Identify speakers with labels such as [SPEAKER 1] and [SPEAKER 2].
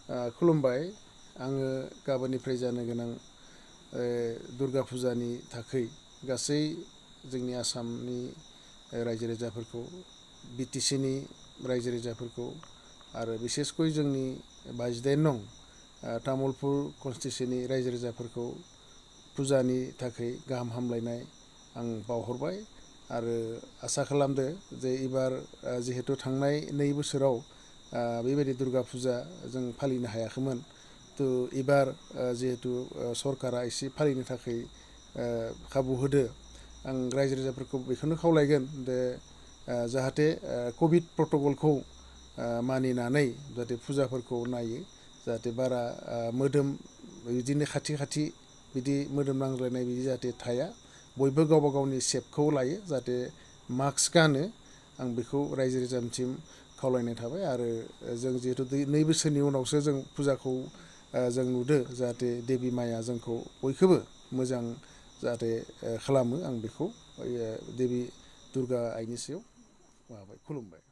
[SPEAKER 1] खुलुमबाय आङो गाबोननिफ्राय जानो गोनां दुर्गा फुजानि थाखै गासै जोंनि आसामनि रायजो राजाफोरखौ बिटिसिनि रायजो राजाफोरखौ आरो बिसेसकय जोंनि 22 नं तामुलपुर कनस्टिटिउन्सिनि रायजो राजाफोरखौ फुजानि थाखै गाहाम हामलायनाय आं बावहरबाय आरो आसा खालामदो जे एबार जिहेतु थांनाय 2 बोसोराव बेबायदि दुर्गा फुजा जों फालिनो हायाखैमोन थ' एबार जिहेतु सरकारा एसे फालिनो थाखाय खाबु होदो आं रायजो राजाफोरखौ बेखौनो खावलायगोन जे जाहाथे कभिड प्रट'कलखौ मानिनानै जाहाथे फुजाफोरखौ नायो जाहाथे बारा मोदोम बिदिनो खाथि खाथि बिदि मोदोम नांज्लायनाय बिदि जाहाथे थाया बयबो गावबा गावनि सेफखौ लायो जाहाथे मास्क गानो आं बेखौ रायजो राजानिसिम खावलायनाय थाबाय आरो जों जिहेतु 2 बोसोरनि उनावसो जों फुजाखौ जों नुदो जाहाथे देबि माया जोंखौ बयखौबो मोजां जाहाथे खालामो आं बेखौ देबि दुर्गा आइनि सायाव खुलुमबाय।